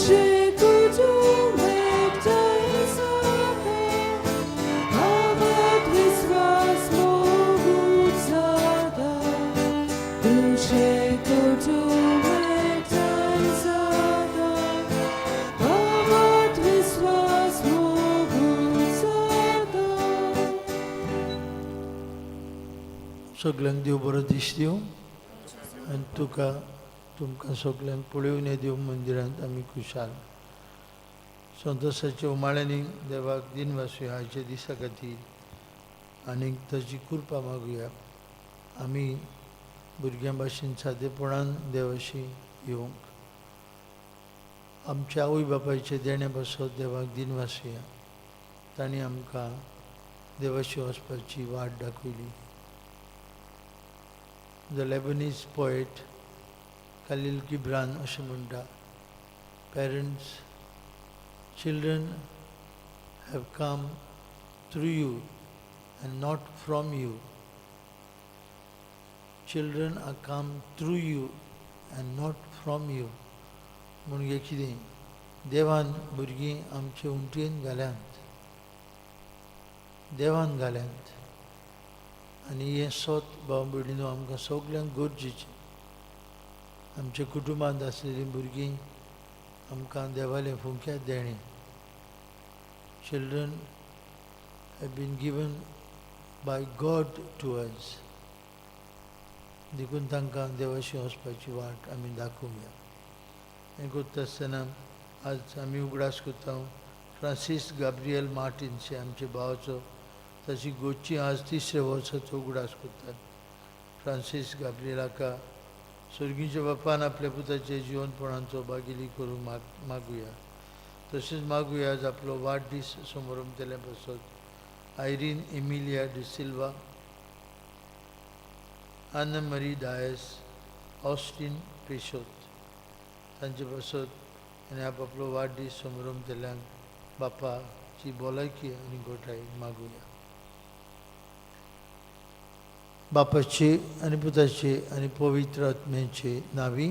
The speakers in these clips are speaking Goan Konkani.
तुझे कुटुंब एकठांय जाता, आवाज विस्वास मोगूच जाता. तुझे कुटुंब एकठांय जाता, आवाज विस्वास मोगूच जाता. सगल्यांक देव बरो दीस दिवं आनी तुका तुमकां सगल्यांक पळोवन हे देव मंदिरांत आमी खुशाल संतोशाच्या उमाळ्यांनी देवाक दिनवासुया आयच्या दिसा खातीर आनीक ताची कृपा मागुया. आमी भुरग्यां भाशेन सादेपणान देवाशी येवंक आमच्या आवय बापायचे देणे पासत देवाक दिनवासुया. तांणी आमकां देवाशी वचपाची वाट दाखयली. The Lebanese poet Khalil Gibran अशें म्हणटा, parents, children have come through you and not from you. Children are come through you and not from you. म्हणजे कितें, देवान भुरगीं आमचे उंटयेन घाल्यांत, देवान घाल्यांत. आनी हें सत भाव भयणीनो आमकां सगल्यांक गरजेचें. आमच्या कुटुंबांत आसलेलीं भुरगीं आमकां देवालें फुंक्यात देणें. Children have been given by God to us. देखून तांकां देवाशी वचपाची वाट आमी दाखोवया. हें करता आसतना आज आमी उगडास करता फ्रांसीस गाब्रियल मार्टिन्स आमच्या भावाचो, ताची गोची आज तिसऱ्या वर्साचो उगडास करतात. फ्रांसीस गाब्रियलाका स्वर्गीच्या बापान आपल्या पुताचे जिवनपणाचो बागिली करूंक मागुया. तशेंच मागुया आज आपलो वाडदीस समोरमतल्या पासत आयरीन एमिलिया डिसिल्वा, आना मरी डायस, ऑस्टीन पेशोत तांचे पासत आनी आपलो वाडदीस समोरमतल्यांक बापाची भलायकी आनी गोठाय मागुया. बापाचे आनी पुताचे आनी पवित्र आत्म्याचे नावी.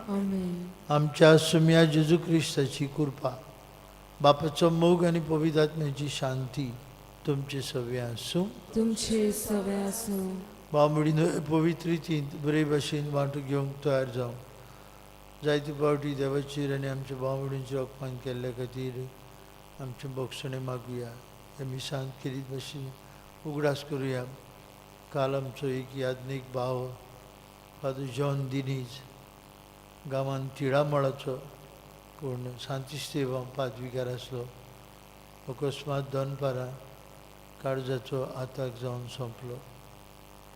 आमेन. आमच्या सुम्या जेजू क्रिस्ताची कृपा, बापाचो मोग आनी पवित्र आत्म्याची शांती तुमचे सगळे आसूं. तुमचे सवे आसूं. भाव भयणीनो, पवित्र रितींत बरे भाशेन वांटो घेवंक तयार जावं. जायते फावटी देवाचेर आनी आमच्या भाव भयणींचेर अपमान केल्ल्या खातीर आमचें भोगसणें मागुया. हे मिसांत खेरीत भाशेन उगडास करुया. काल आमचो एक याज्ञीक भाव फादर जॉन दिनीज, गांवान तिळामळाचो पूण सांतिस्तेव पादविगार आसलो, अकस्मात दनपारां काळजाचो आताक जावन सोंपलो.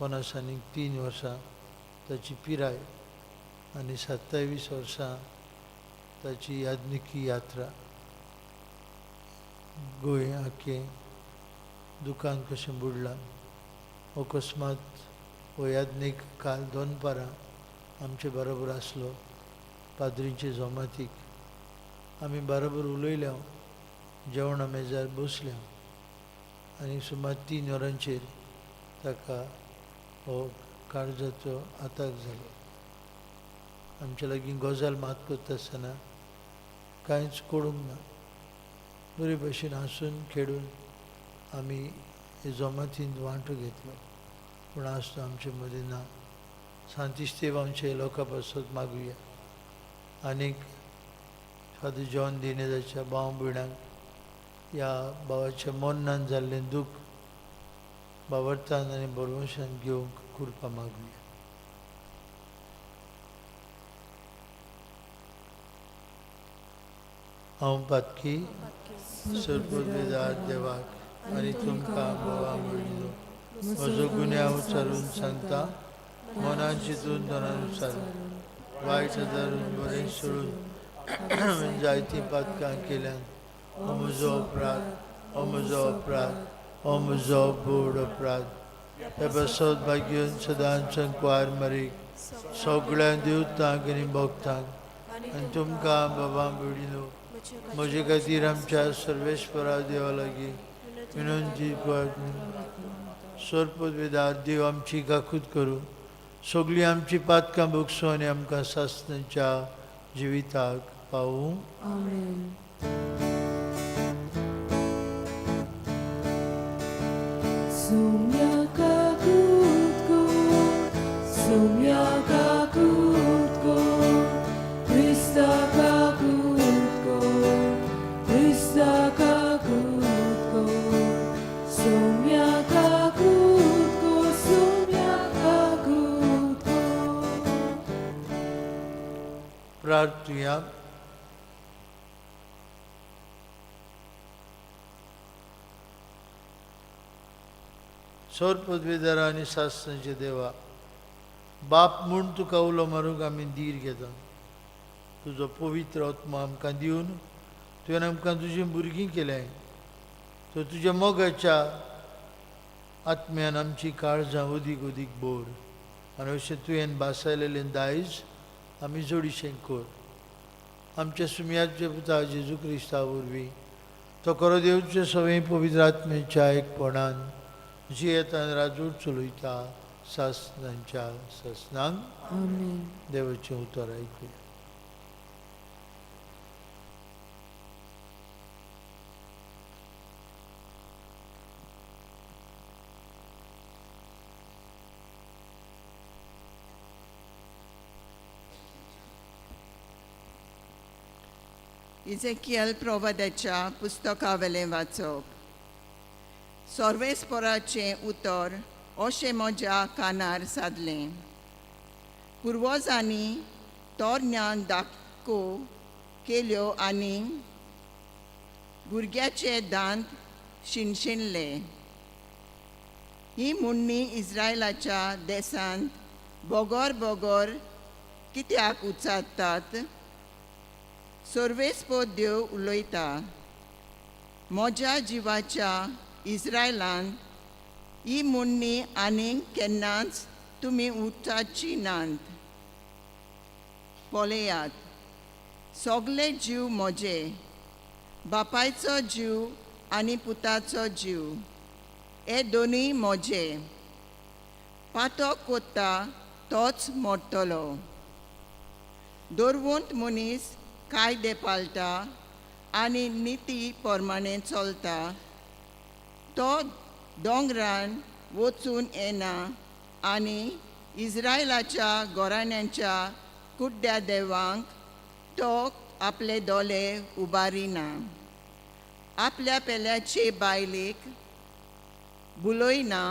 53 वर्सां ताची पिराय आनी 27 वर्सां ताची याज्ञिकी यात्रा. गोंय आख्खें दुकान कशें बुडलां. अकस्मात हो याज्ञीक काल दनपारां आमचे बरोबर आसलो. पाद्रींचे जमातीक आमी बरोबर उलयल्या, जेवणा मेजार बसल्या आनी सुमार 3 वरांचेर ताका हो काळजाचो आताक जालो. आमच्या लागीं गजाल मात करता आसतना कांयच कळूंक ना. बरे भशेन हांसून खेळून आमी हे जमातींत वांटो घेतलो, पूण आज तो आमचे मदीं ना. सांतिस्तेव आमचे लोकां पासत मागुया. आनीक फादर जॉन दिनेजाच्या भाव भयणांक ह्या भावाच्या मरणान जाल्लें दूख बावडतान आनी बरवशान घेवंक कृपा मागुया. हांव पातकी सरपदवेदार देवाक आनी तुमकां भावा भयणीनो म्हजो गुन्यांव उचारून सांगता. मनान चिंतून तनान उचारून वायट धरून बरें सोडून हांवें जायतीं पातकां केल्यान. हो म्हजो अपराध, हो म्हजो अपराध, हो म्हजो व्हड अपराध. हे पासत भाग्यन सदांच कुवार मरीक सगळ्या देवतांक आनी भक्तांक आनी तुमकां बाबा भयणीनो म्हजे खातीर आमच्या सर्वेस्परा देवा लागीं विनंती कर. सरपदवेदार देव आमची काकूत करूं, सगळीं आमची पातकां भोगसूं आनी आमकां सासणाच्या जिविताक पावूं. आमेन. Sumyaka kutko, sumyaka kutko, Krista kakutko, Krista kakutko, sumyaka kutko, sumyaka kutko. प्रार्थुया. सौर पदवीधरा आनी सासणाचे देवा, बाप म्हूण तुका उलो मारूंक आमी धीर घेता. तुजो पवित्र आत्मा आमकां दिवन तुवें आमकां तुजीं भुरगीं केल्याय. तर तुज्या मोगाच्या आत्म्यान आमची काळजां अदीक अदीक बोर आनी अशें तुवें भासायलेलें दायज आमी जोडीशें कर. आमच्या सुमयाच्या पुता जेजू क्रिस्ता वरवीं, तो खरो देवचे सवय पवित्र आत्म्याच्या एकपणान जियेतान राजूर चलयता सासनांच्या सासनांक. आमेन. देवाचें उतर आयकुया. इजेकियल प्रवादाच्या पुस्तकावेलें वाचप. सर्वेस्पराचें उतर अशें म्हज्या कानार सादलें. पुर्वजांनी तरण्यान दाखो केल्यो आनी भुरग्याचे दांत शिणशिणले. ही म्हणणी इस्रायलाच्या देसांत बोगोर बोगोर कित्याक उच्चारतात? सर्वेस्पोद देव उलयता. म्हज्या जिवाच्या इस्रायलान ही म्हणणी आनीक केन्नाच तुमी उच्चारची नात. पळयात, सगळे जीव म्हजे, बापायचो जीव आनी पुताचो जीव हे दोनूय म्हजे. पातो कोत्ता तोच मोडटलो. दरवंत मनीस कायदे पाळटा आनी निती प्रमाणें चलता तो दोंगरान वचून येना आनी इस्रायलाच्या गोराण्यांच्या कुड्ड्या देवांक तो आपले दोले उबारिना. आपल्या पेल्याचे बायलेक बुलयना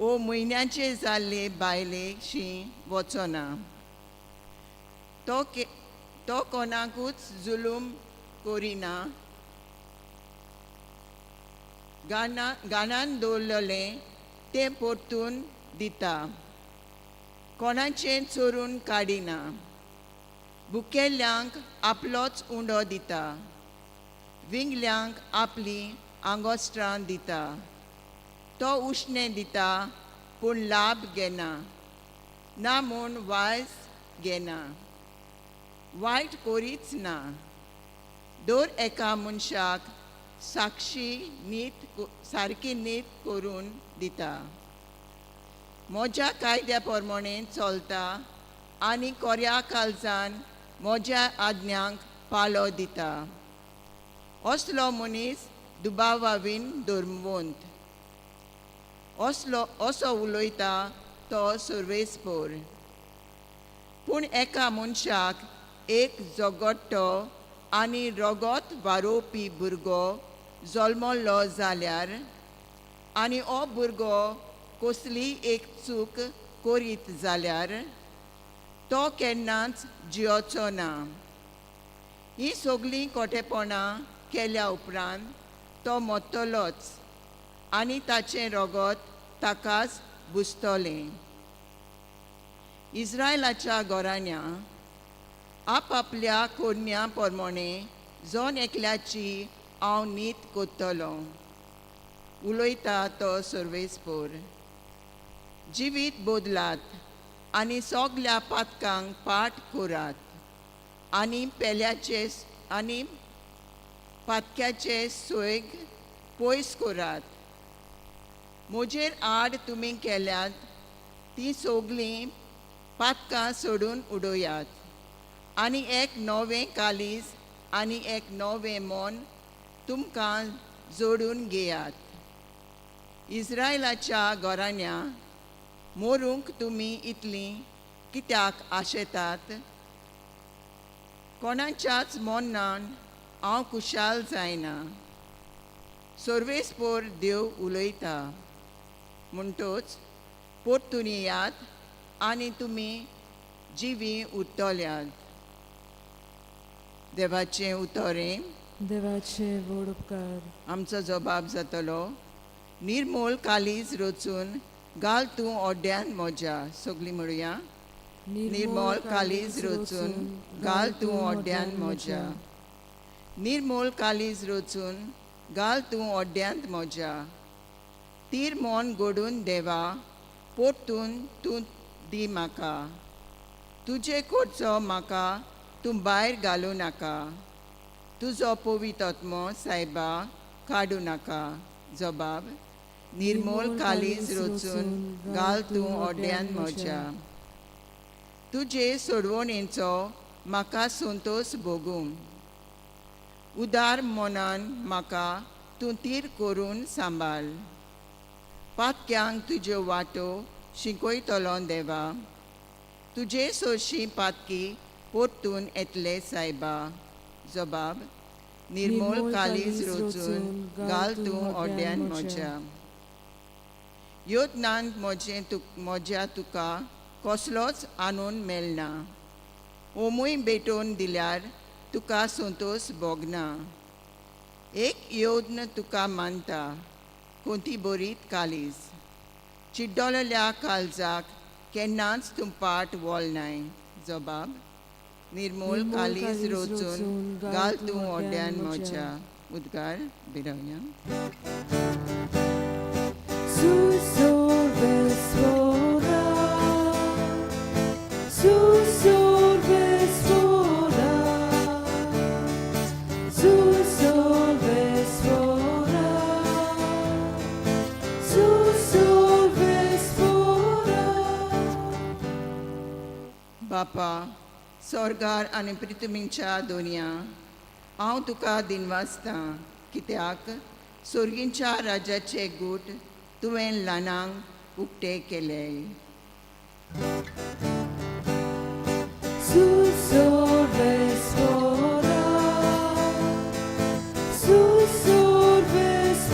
ओ म्हयन्याचे जाल्ले बायलेशी वचना. तो कोणाकूच जुलूम करिना. गानान दवरलेलें तें परतून दिता. कोणाचें चोरून काडिना. भुकेल्ल्यांक आपलोच उंडो दिता. विंगल्यांक आपलीं आंगोस्त्रां दिता. तो उश्णें दिता पूण लाभ घेना, ना म्हूण वायज घेना. वायट करीच ना. दर एका मनशाक साक्षी नीत सारकी नीत करून दिता. म्हज्या कायद्या प्रमाणें चलता आनी कोऱ्या काळजान म्हज्या आज्ञांक पाळो दिता. असलो मनीस दुबावावीन धर्मवंत. असलो असो उलयता तो सर्वेस्पोर. पूण एका मनशाक एक जगट्टो आनी रगत वारोवपी भुरगो जल्मल्लो जाल्यार आनी हो भुरगो कसलीय एक चूक करीत जाल्यार तो केन्नाच जियोचो ना. हीं सगळीं कोटेपणां केल्या उपरांत तो मरतलोच आनी ताचें रगत ताकाच बुजतलें. इस्रायलाच्या घराण्या आपापल्या कोरण्या प्रमाणें जण एकल्याची हांव नीत कोत्तलो, उलयता तो सर्वेस्पोर. जिवीत बदलात आनी सगल्या पातकांक पाठ करात आनी पेल्याचे आनी पातक्याचे सोयग पयस करात. म्हजेर आड तुमी केल्यात तीं सगळीं पातकां सोडून उडयात आनी एक नवें कालीज आनी एक नवें मन तुमकां जोडून घेयात. इस्रायलाच्या घराण्या मोरूंक तुमी इतलीं कित्याक आशेतात? कोणाच्याच मनान हांव खुशाल जायना. सर्वेस्पोर देव उलयता. म्हणटोच परतून येयात आनी तुमी जिवी उरतल्यात. देवाचें उतरें. देवाचे व्हड उपकार. आमचो जबाब जातलो. निर्मोल कालीज रचून घाल तूं ओड्यान म्हज्या. सगळीं म्हणुया. निर्मोल कालीज रचून घाल तूं ओड्यान म्हज्या. निर्मोल कालीज रचून घाल तूं ओड्यांत म्हज्या. तीर मन गोडून देवा परतून तूं दी म्हाका. तुजे कोरचो म्हाका तूं भायर घालूं नाका. तुजो पवित्र सायबा काडूं नाका. जबाब. निर्मोल कालीज रचून घाल तूं ओड्यान म्हज्या. तुजे सोडवणेचो म्हाका संतोश भोगूं. उदार मनान म्हाका तूं तीर करून सांबाळ. पातक्यांक तुज्यो वाटो शिकयतलो देवा. तुजे सोशी पातकी परतून येतले सायबा. जबाब. निर्मोल कालीज रचून घाल तूं ओड्यान म्हज्या. योत्नांत म्हजें तु म्हज्या तुका कसलोच आनंद मेळना. ओमूय भेटोवन दिल्यार तुका संतोश भोगना. एक योद्न तुका मानता कोंती बरीत कालीज. चिड्डोलेल्या काळजाक केन्नाच तूं पाट वळनाय. जबाब. निर्मोल कालीज रचून घाल तूं ओड्यान म्हज्या. उद्गार बिरवया. Su sorvesvora, su sorvesvora, su sorvesvora, su sorvesvora. बापा सोर्गार आनी प्रितुमींच्या दोनया, हांव तुका दिनवासतां कित्याक सोर्गींच्या राजाचे गूट तुवें ल्हानांक उक्ते केले. Su sorvesvora, su sorvesvora,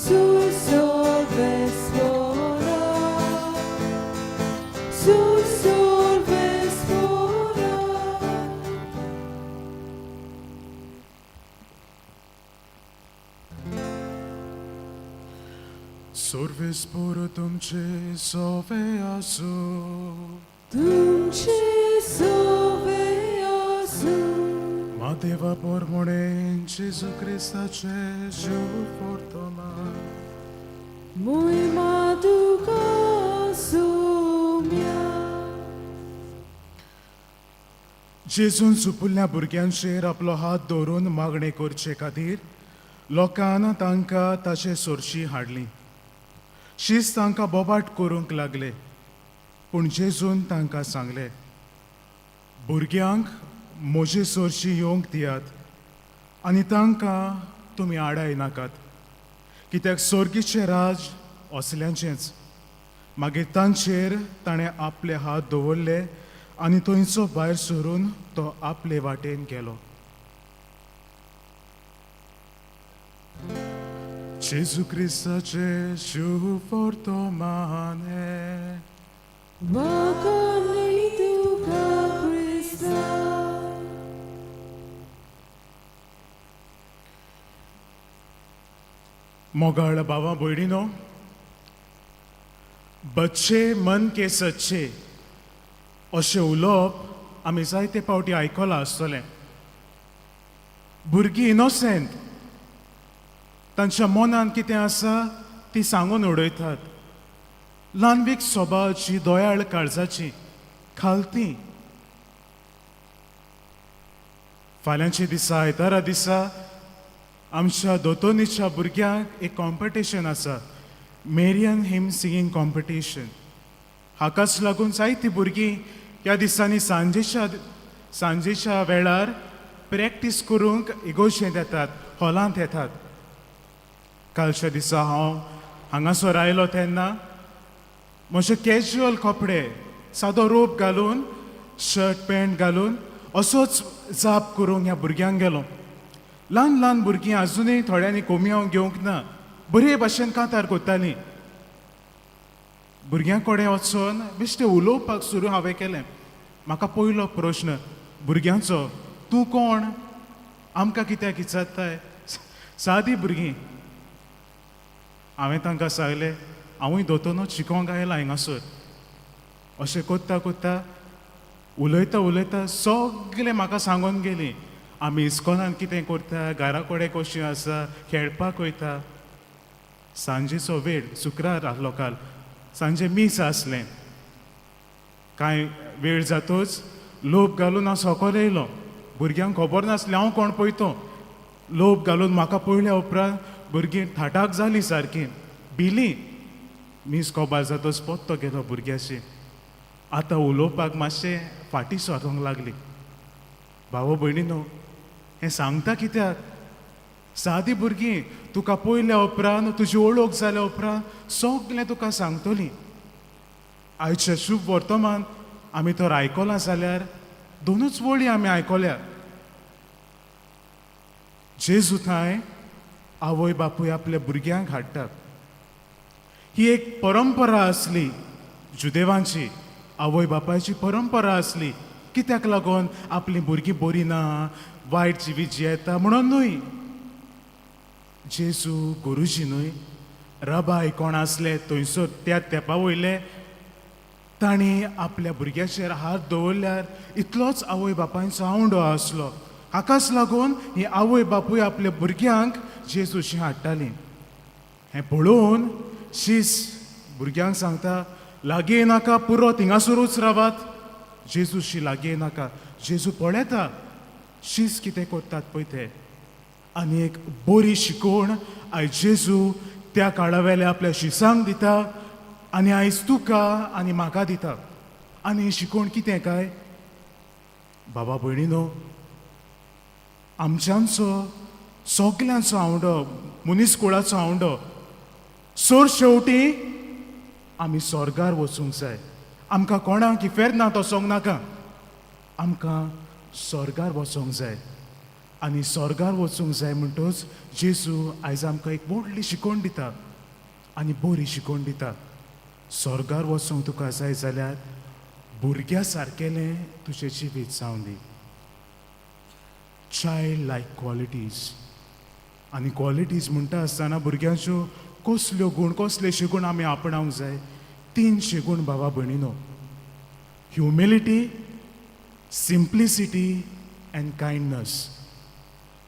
su sorvesvora, su sorvesvora. Sorvespor तुमचे सोवे आसूं. तुमचे सोवे आसूं. मा देवा पोरमुणे जेजू क्रिस्ताचे जीव फोर्तोमा. मोहिमा तुका सोम्या. जेजून सुपुल्ल्या भुरग्यांचेर आपलो हात दवरून मागणें करचे खातीर लोकान तांकां ताचे सोरशी हाडली. शीस तांकां बोबाट करूंक लागले, पूण जेजून तांकां सांगलें, भुरग्यांक म्हजे सोरशी येवंक दियात आनी तांकां तुमी आडाय नाकात, कित्याक सोर्गीचें राज असल्यांचेंच. मागीर तांचेर ताणें आपले हात दवरले आनी थंयचो भायर सरून तो आपले वाटेन गेलो. जेजू क्रिस्ताचे शुभ वर्तमान. वाखाणणी तुका क्रिस्ता. मोगाळ भावा भयणीनो, बच्चे मन के सच्चे अशें उलोवप आमी जायते फावटी आयकलां आसतलें. भुरगीं इनोसेंट, तांच्या मनांत कितें आसा ती सांगून उडयतात. ल्हानवीक स्वभावाची, दयाळ काळजाची, खालती. फाल्यांच्या दिसा, आयतारा दिसा, आमच्या दोतोनीच्या भुरग्यांक एक कॉम्पिटिशन आसा, मेरियन हिम सिंगींग कॉम्पिटिशन. हाकाच लागून जायतीं भुरगीं ह्या दिसांनी सांजेच्या सांजेच्या वेळार प्रॅक्टीस करूंक इगोर्जेंत येतात, हॉलांत येतात. कालच्या दिसा हांव हांगासर आयलो तेन्ना म्हजे कॅज्युअल कपडे, सादो रोप घालून, शर्ट पॅन्ट घालून असोच जाप करूंक ह्या भुरग्यांक गेलो. ल्हान ल्हान भुरगीं, आजुनूय थोड्यांनी कोमियांव घेवंक ना, बरे भाशेन कांतार कोत्तालीं. भुरग्यां कडेन वचोन बेश्टें उलोवपाक सुरू हांवें केलें. म्हाका पयलो प्रश्न भुरग्यांचो, तूं कोण, आमकां कित्याक विचारताय? सादी भुरगीं. हांवें तांकां सांगलें, हांवूय दोतोनूच शिकोंक आयला हिंगासर. अशें कोत्ता कोत्ता, उलयता उलयता सगलें म्हाका सांगून गेलीं, आमी इस्कॉलान कितें करता, घरा कडेन कशीं आसा, खेळपाक वयता. सांजेचो वेळ, शुक्रार आहलो काल, सांजे मीस आसलें. कांय वेळ जातच लोप घालून हांव सकयल येयलो. भुरग्यांक खबर नासलें हांव कोण पळय तो. लोप घालून म्हाका पळयल्या उपरांत भुरगीं थाटाक जालीं, सारकीं भिलीं. मीस कोबार जातच पत्तो गेलो भुरग्याशी. आतां उलोवपाक मातशें फाटीं सरोंक लागली. भाव भयणीनो, हें सांगता कित्याक, सादी भुरगीं तुका पळयल्या उपरांत, तुजी वळख जाल्या उपरांत सगलें तुका सांगतलीं. आयचें शुभ वर्तमान आमी तर आयकलां जाल्यार दोनूच वळी आमी आयकल्या. जेजू थंय आवय बापूय आपल्या भुरग्यांक हाडटात. ही एक परंपरा आसली जुदेवांची, आवय बापायची परंपरा आसली. कित्याक लागून? आपलीं भुरगीं बरीं ना, वायट जिवीत जियेता म्हणून न्हय. जेजू गुरुजी न्हय, रबाय कोण आसले थंयसर त्या तेंपा वयले, तांणी आपल्या भुरग्याचेर हात दवरल्यार इतलोच आवय बापायचो आवंडो आसलो. हाकाच लागून ही आवय बापूय आपल्या भुरग्यांक जेजूशी हाडटालीं. हें पळोवन शीस भुरग्यांक सांगता, लागीं नाका, पुरो, थिंगासरूच रावात, जेजूशी लागीं नाका. जेजू पळयता शीस कितें करतात पळय ते. आनी एक बरी शिकवण आयज जेजू त्या काळा वेल्या आपल्या शिसांक दिता आनी आयज तुका आनी म्हाका दिता. आनी ही शिकवण कितें काय, बाबा भयणीनो? आमच्यांचो सगल्यांचो आवंडो, मनीस कुळाचो आवंडो, सोर शेवटी आमी स्वर्गार वचूंक जाय. आमकां कोणाक इफेर्नांत वचोंक नाका, आमकां स्वर्गार वचोंक जाय. आनी स्वर्गार वचूंक जाय म्हणटच जेजू आयज आमकां एक व्हडली शिकवण दिता आनी बरी शिकवण दिता. स्वर्गार वचूंक तुका जाय जाल्यार भुरग्या सारकेलें तुजें जिवीत जावं दी, चायल्ड लायक क्वॉलिटीज. आनी क्वॉलिटीज म्हणटा आसतना भुरग्यांच्यो कसल्यो गूण, कसले शिगूण आमी आपणावंक जाय? तीन शिगूण भावा भयणीनो, ह्युमिलिटी, सिम्प्लिसिटी अँड कायंडनस.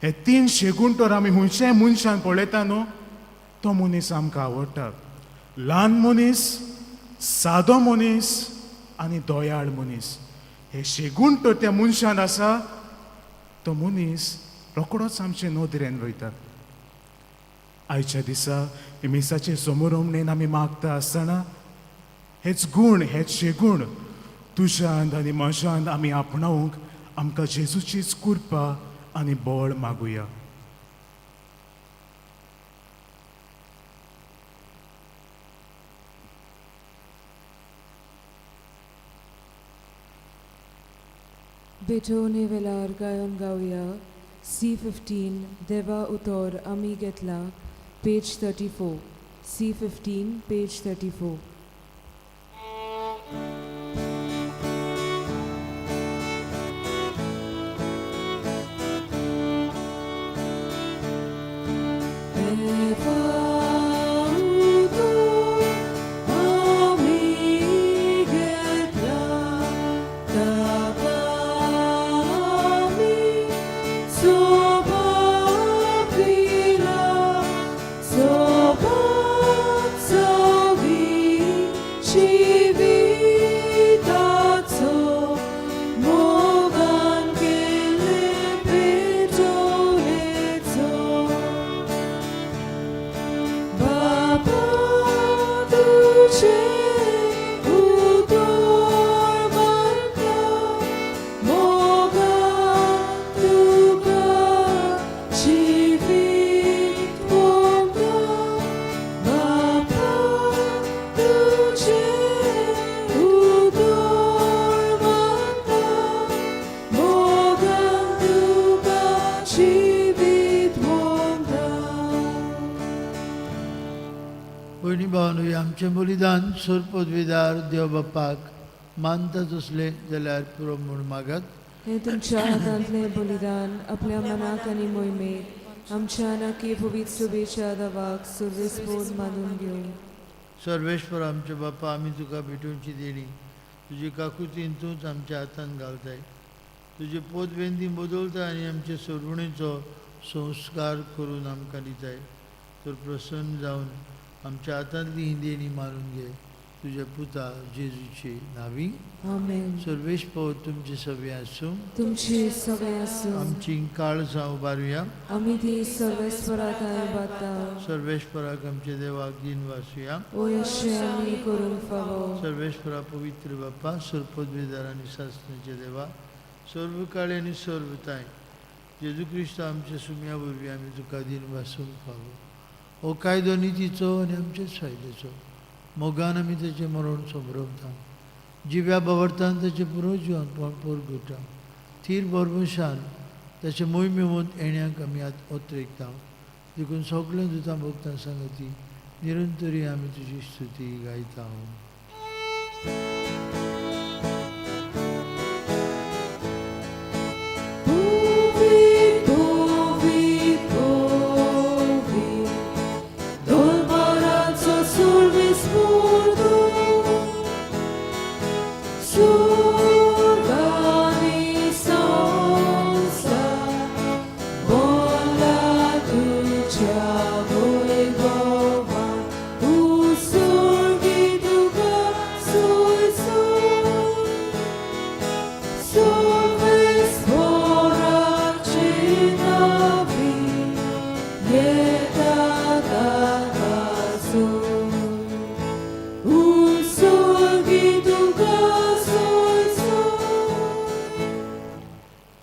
हे तीन शेगूण तर आमी खंयच्याय मनशान पळयता न्हू, तो मनीस आमकां आवडटा. ल्हान मनीस, सादो मनीस आनी दयाळ मनीस, हे शेगूण तर त्या मनशान आसा, तो मनीस रोकडोच आमचे नदरेन वयता. आयच्या दिसा मिसाचे समोरमणेन आमी मागता आसतना हेच गूण, हेच शेगूण तुज्यांत आनी म्हज्यांत आमी आपणावंक आमकां जेजूचीच कृपा आनी बळ मागुया. भेटवणे वेळार गायन गावया C 15, देवा उतोर आमी घेतला, page 34, C 15, page 34. देवा उतोर आमी घेतला, ताका आमी सोबाप दिला, सोबाप सविला. आमचें बलिदान सोरपदवीदार देव बापाक मानता तसलें जाल्यार पुरो म्हूण मागात. हें तुमच्या हातांतलें बलिदान आपल्या मनाक आनी मोहिमेक आमच्या नाकी पवित्र सुबेच्या दवाक सुर्वेस्पोद मानून घेवं. सर्वेश्वर आमचे बापा, आमी तुका भेटोवची देणी तुजी काकुतीन तूंच आमच्या हातान घालताय. तुजे पोतवेंदी बदलता आनी आमचे सरवणेचो संस्कार करून आमकां दिताय. तर प्रसन्न जावन आमच्या हातांतली ही देणी मानून घे तुज्या पुता जेजूचे नावी. आमेन. सर्वेस्पर तुमचे सगळे आसूं. तुमची सगळे आसूं. आमची काळजां उबारुया. आमी ती सर्वेस्परा थांय बाता. सर्वेस्पराक आमच्या देवाक दिन वासूया. ओ अशें आमी करूंक फावो. सर्वेश्वरा पवित्र बापा, सर्पदवेदार आनी सासणाचे देवा, सर्व काळे आनी सर्व ताय जेजू क्रिस्त आमच्या सुम्या वरवीं आमी तुका दिन वासूंक फावो. हो कायदो नितीचो आनी आमचेच फायद्याचो. मोगान आमी तेचें मरण समरवता, जिव्या बवरतान तेचें पुरोजिवनपण पोरगुटा, थीर बरबशान तेचे मोहिमेवंत येण्याक आमी आत ओतरेकता. देखून सगळें दुतां भोगतां सांगती निरंतरी आमी तुजी स्तुती गायता.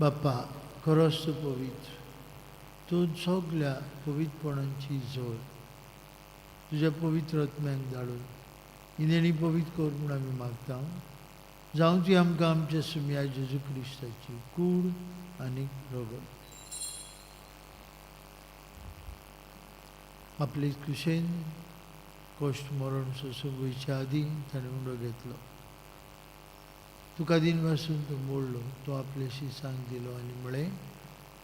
बापा, खरोच तूं पवित्र, तूं सगल्या पवित्रपणांची जोर. तुज्या पवित्र आत्म्याक धाडून ही देणी पवित्र कर म्हूण आमी मागता. जावं ती आमकां आमच्या सुम्या जेजू क्रिस्ताची कूड आनी रगत. आपले कुशेन कश्ट मरण सोंसूंक वयच्या आदीं ताणें उंडो घेतलो. तुका दिन वासून तो मोडलो, तो आपले शिसांक दिलो आनी म्हळें,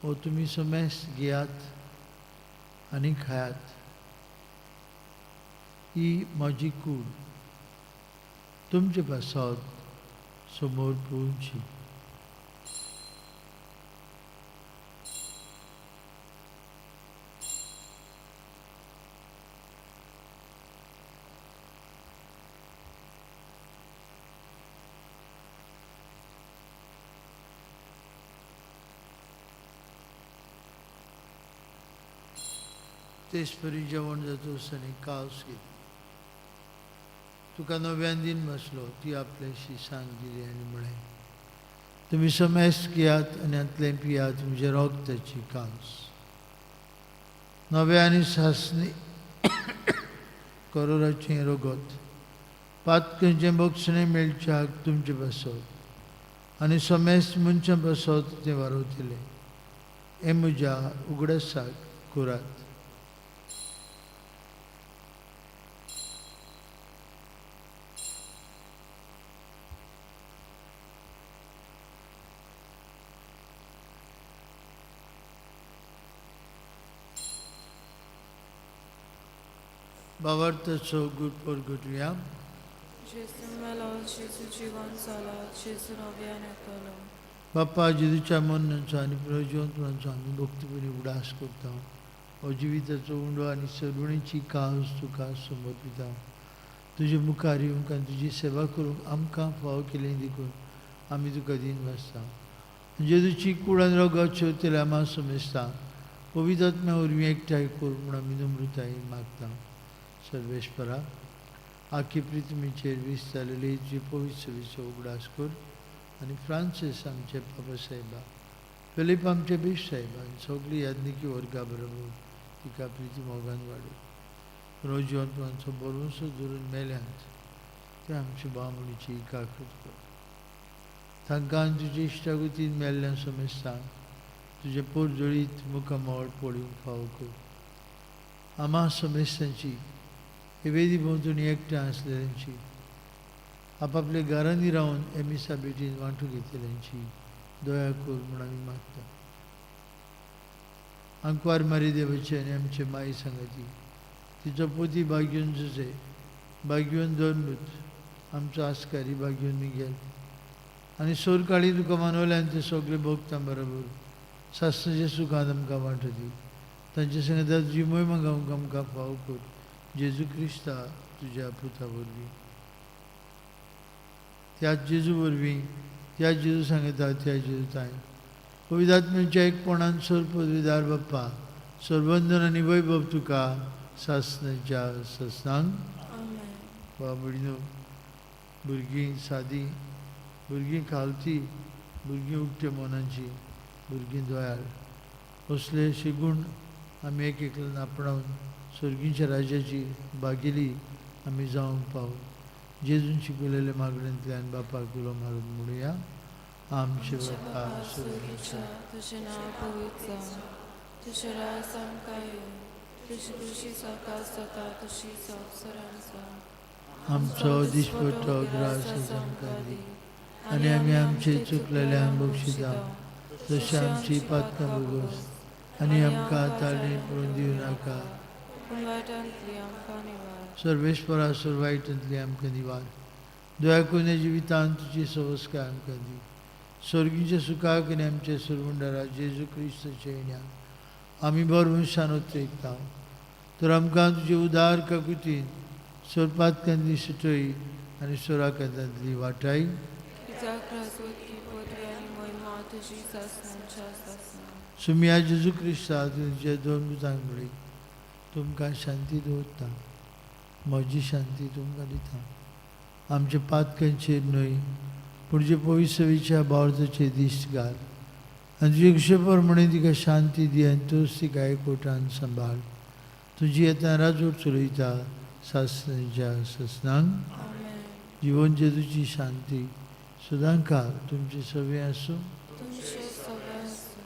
ओ तुमी समेस घेयात आनी खायात, ही म्हजी कूड तुमचे पासत समोर पळोवची. तेच परी जेवण जाता आसतना कास घेतली, तुका नव्यान दिन बसलो, ती आपले शिसांक दिली आनी म्हळें, तुमी समेस घेयात आनी हांतलें पियात, म्हजें रगताची कास नव्या आनी सासणी करोराचें रगत पातकचें बक्षणें मेळच्याक तुमचें पासत आनी समेस मनशां पासत तें वारवतलें. हें म्हज्या उगडासाक करात. भावार्थाचो गुड गुटुया. जेजू मेलो, जेजू जिवन जाला, जेजू नव्यान येतलो. बाप्पा, जेजूच्या मरणाचो आनी प्रयोजनपणाचो आमी भक्तीपणी उडास करता. हो जिविताचो उंडो आनी सरवणीची कास तुका समर्पिता. तुजे मुखार येवंक आनी तुजी सेवा करूंक आमकां फावो केली देखून आमी तुका दिन वाचता. जेजूची कूड आनी रगत शेवतले आमा समजता. पवित्र आत्म्या वरवीं एकठांय कर म्हूण आमी नम्रतायेन मागता. सर्वेश्वरा, आखी पृथ्वीचेर वीस जालेली तुजी पवित्र सेवेचो उगडास कर आनी फ्रांसीस आमचे बाबा साहेबा, फिलीप आमचे बीश साहेबा आनी सगळी याज्ञिकी वर्गा बरोबर तिका प्रिती मोगान वाडू. रोज जिवनपणाचो बरोसो धरून मेल्यांत ते आमचे बामणीची काकूत कर. तांकां आनी तुजे इश्टागतीन मेल्ल्यान समजता तुजें पोरजोळीत मुखामळ पळोवंक फावो कर. आमा समेस्तांची हे वेदी भोंवतणी एकठांय आसलेल्यांची, आपापल्या घरांनी रावन हे मिसा भेटीन वांटू घेतल्यांची दया कर म्हूण आमी मागता. आंकवार मारी देवाची आनी आमचे माई सांगाती, तिचो पोती भाग्यून जुजे, भाग्यून दोनूत, आमचो आस्कारी भाग्यून मिगेल आनी सोरकाळी तुका मानवल्यान ते सगळे भोगता बरोबर सासणाच्या सुखान आमकां वांटो दी. तांचे संगता तुजी मोहिमा गावंक आमकां फावो कर, जेजू क्रिस्ता तुज्या पुता वरवीं. त्याच जेजू वरवीं, त्याच जेजू सांगता, त्या जेजू ताय पवित्र एकपणान सोर पदवीदार बाप्पा, सरबंधन आनी वैभव तुका सासणाच्या ससनांक. आमेन. बाबडिनो, भुरगीं सादी, भुरगीं खालती, भुरगीं उक्त्या मनाची, भुरगीं दयाळ, असले अशे गूण आमी एक एकल्यान आपणावन सर्गीच्या राज्याची भागेली आमी जावंक पावू. जेजून शिकयलेल्या मागण्यांतल्यान बापाक उलो मारून म्हणुया, आमचे आमच्या बापा बापा सर्गीच्या, स्वर्गीच्या, तुजें नांव पवित्र जावं, तुजें राज आमकां येवं, तुजी खुशी साकास जाता तशी संवसारांत जावं. आमचो दिसपट्टो ग्रास आमकां दी आनी आमी आमचे चुकलेल्यांक बक्षिता तशें आमची पातकां भोगोस आनी आमकां ताळणी पळोवन दिवं नाका, पूण वायटांतली आमकां निवार. सर्वेस्परा सर वायटांतली आमकां निवार. दया करून ह्या जिवितांत तुजी सवस्काय आमकां दी. सर्गीच्या सुखाक आनी आमच्या सरवंडारा जेजू क्रिस्ताच्या येण्या आमी बरो मनशान उतरयता, तर आमकां तुजे उदार काकुतीन सोरपातकांतली सुटय आनी सोराकांतांतली वाटाय. कित्याक राजवटकी पदवी आनी मोहिमा तुजी सासणाच्या सासणां. सुमिया जेजू क्रिस्ता, तुमच्या दोन भुजांक म्हळी, तुमकां शांती दवरता, म्हजी शांती तुमकां दिता. आमच्या पातकांचेर न्हय पूण जे पवित्रच्या भावार्थाचेर दिश्ट घाल आनी तुजे कुशे प्रमाणे तिका शांती दी आनी तूंच तिका एकवटान सांबाळ. तुजी येतना राजवट चलयता सासणाच्या ससनांक. आमेन. जिवन जेजूची शांती सदांकाळ तुमचे सगळें आसूं. तुमचे सगळे आसूं.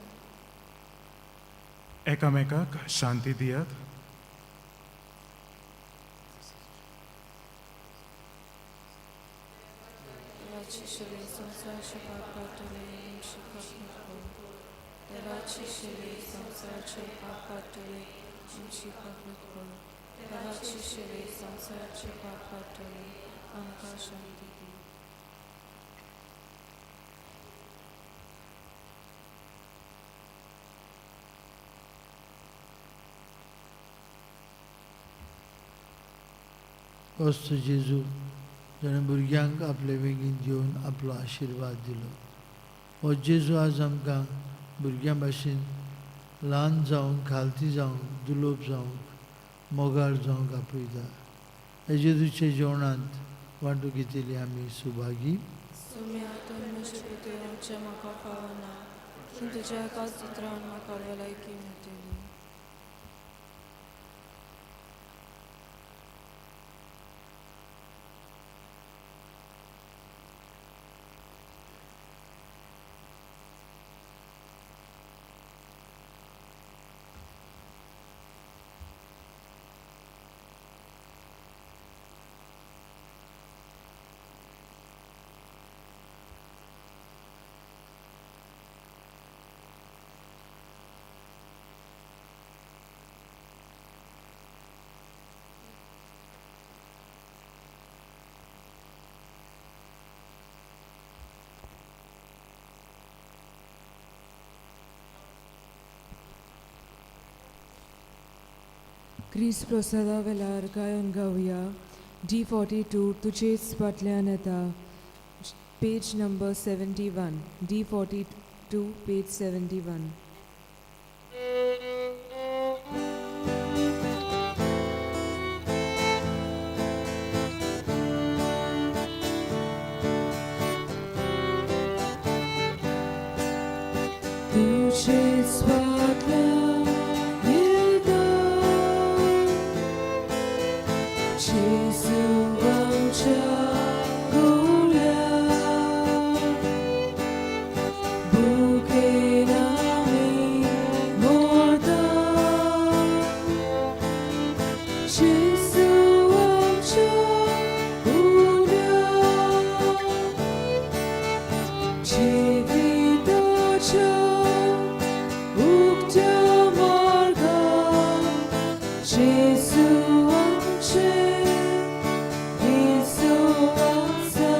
एकामेकाक शांती दियात. देवाची शिले संवसाराचे पाप काडटले, आमची काकूट कर. देवाची शिले संवसाराचे पाप काडटले, आमची काकूट कर. देवाची शिले संवसाराचे पाप काडटले, आमकां शांती दी. कोस्त जेजू जाणें भुरग्यांक आपले वेगीन घेवन आपलो आशिर्वाद दिलो, हो जेजू आज आमकां भुरग्यां भाशेन ल्हान जावंक, खालती जावंक, दुलोब जावंक, मोगाळ जावंक आपयता. ह्या जेजूच्या जेवणांत वांटू घेतिल्ली आमी सुभागी. सुम्या तूं म्हजे भितर येवचें म्हाका फावना, पूण तुज्या एकाच उतरान म्हाका भलायकी मेळटली. क्रिस्त प्रसादा वेलार गायन गावया. D42 तुजेच फाटल्यान येता, page number 71. D42 page 71. तुजेच फाटल्यान येता, जेजू आमच्या गुळ्या, भुकेन आमी मरता, जेजू. जिविताच्यो उक्त्यो मार्गा जेजू आमचें विसवासा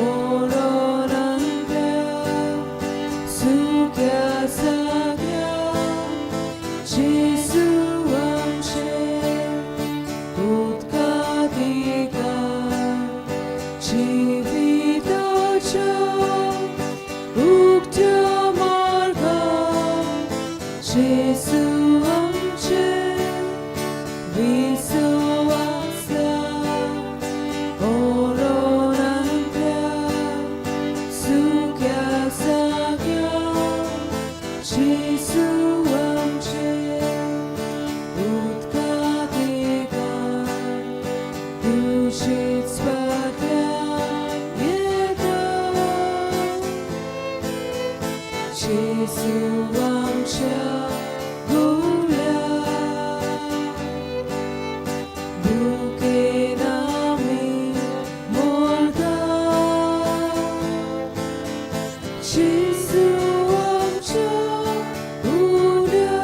ओरोरांतल्या सुक्या जाग्या जेजू आमचें उदकादिकार जिविताच्यो उक्त्यो मार्गा जेजू आमचें विसवासा ओरोरांतल्या सुक्या जाग्या जेजू आमचें उदकादिकार तुजेच फाटल्यान येता जेजू आमच्या गुल्या भुकेन आमी मरता जेजू आमच्या उल्या.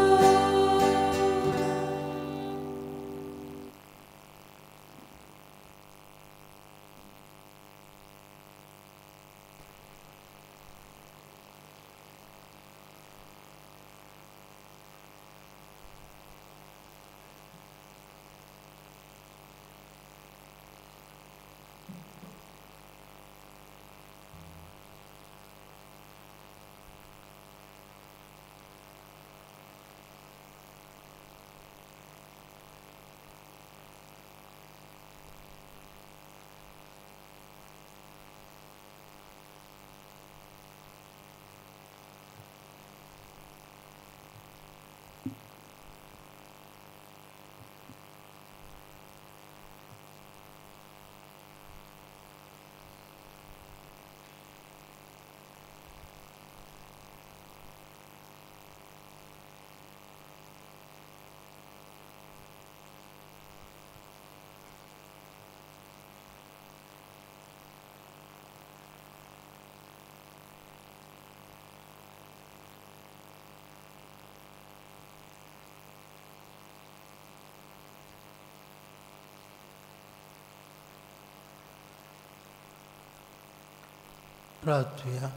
प्रार्थुया.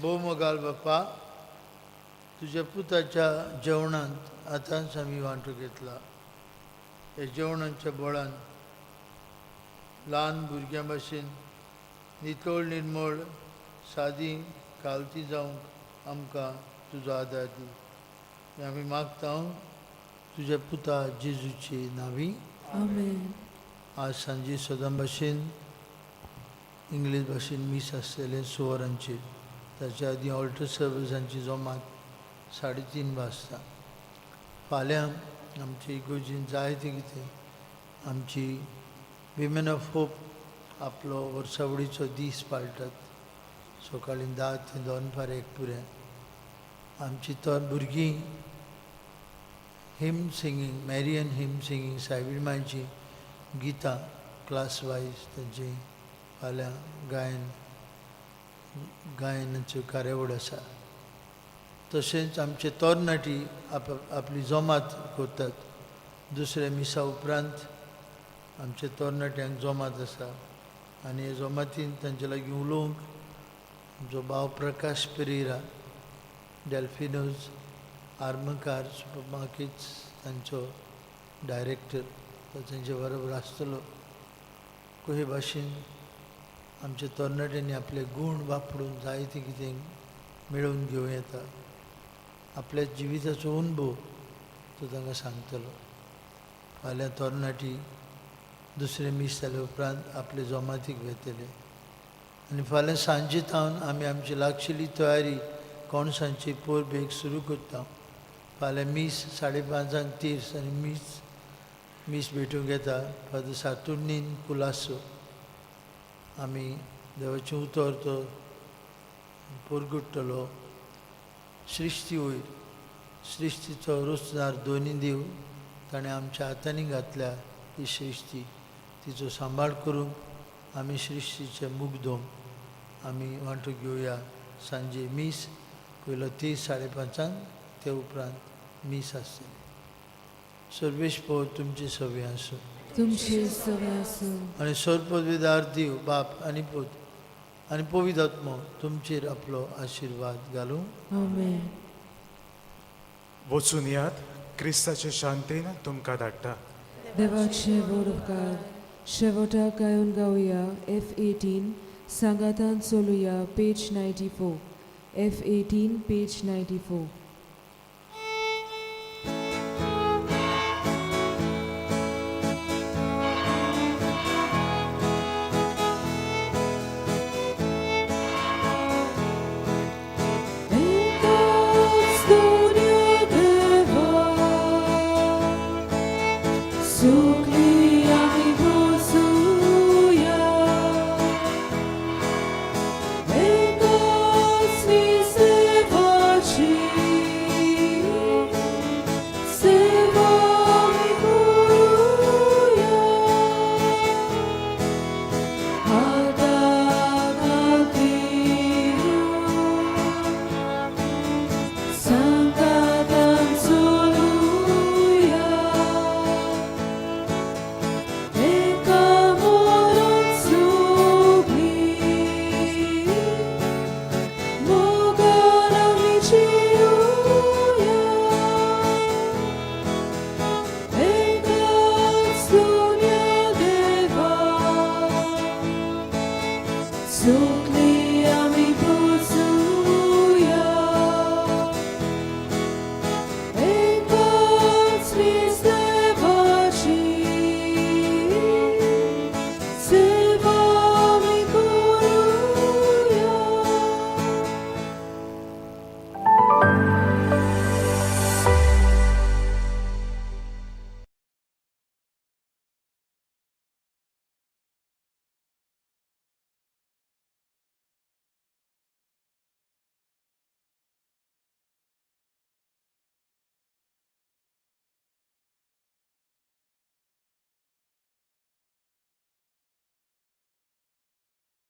भोव मोगाळ बापा, तुज्या पुताच्या जेवणांत आतांच आमी वांटो घेतला. ह्या जेवणाच्या बळान ल्हान भुरग्यां भाशेन नितळ, निर्मळ, सादी कालती जावंक आमकां तुजो आदार दी. हें आमी मागता तुज्या पुता जेजूचे नांवी. आमेन. आज सांजे सदां भाशेन इंग्लीश भाशेन मीस आसतलें 6 वरांचेर. ताच्या आदीं ऑल्टर सर्विसांची जमात 3:30 वाजता. फाल्यां आमचे इगोर्जीन जायतें कितें, आमची विमेन ऑफ होप आपलो वर्सावळीचो दीस पाळटात, सकाळीं 10 ते दनपार 1 पुरें. आमची तर भुरगीं hymn singing, Marian hymn singing, सायबीण मायची गितां क्लास वायज तांची फाल्यां गायनाच्यो कार्यावळ आसा. तशेंच आमचे तरणाटी आपली जमात करतात. दुसऱ्या मिसा उपरांत आमच्या तरणाट्यांक जमात आसा आनी हे जमातीन तांचे लागीं उलोवंक आमचो भाव प्रकाश पेरेरा, डेल्फिनोज आर्मकार सुपर मार्केट्स तांचो डायरेक्टर, तो तांचे बरोबर आसतलो. कशे भाशेन आमच्या तरणाट्यांनी आपले गूण वापरून जायतें कितें मेळोवन घेवं येता, आपल्या जिविताचो अनुभव तो तांकां सांगतलो. फाल्यां तरणाटी दुसरें मीस जाल्या उपरांत आपले जमातीक वेतले आनी फाल्यां सांजे थावन आमी आमची लागशिल्ली तयारी कोणसांची परबेक सुरू करता. फाल्यां मीस 5:30 तीर्स आनी मीस भेटूंक येता फादर सातुर्नीन कुलासो. आमी देवाचें उतर तो परगट्टलो. सृश्टी वयर सृश्टीचो रचणार दोनी देव, ताणें आमच्या हातांनी घातल्या ही सृश्टी, तिचो सांबाळ करूंक आमी सृश्टीचे मुग्दोम आमी वांटो घेवया. सांजे मीस पयलो 3 5:30 ते उपरांत मीस आसतलें. सर्वेस्पोर तुमचे सवे आसूं. तुमचे सवे आसूं. आनी सर्वपदवीदार देव बाप आनी पूत आनी पवित्र आत्मो तुमचेर आपलो आशिर्वाद घालूं. आमेन. वचून यात, क्रिस्ताचे शांतीन तुमकां धाडटा. देवाचे व्हड उपकार. शेवटाक गायन गावया F18, सांगातान चलुया, page 94, F18, page 94. एकाच दोन्या देवा, सुखली आमी बसूया, एकाच सेवाची सेवा आमी करूया, हाता खातीर सांगातान चलुया, एका मरण सुखी मोगान आमी जियुया, एकाच दुनिया देवा सुखी.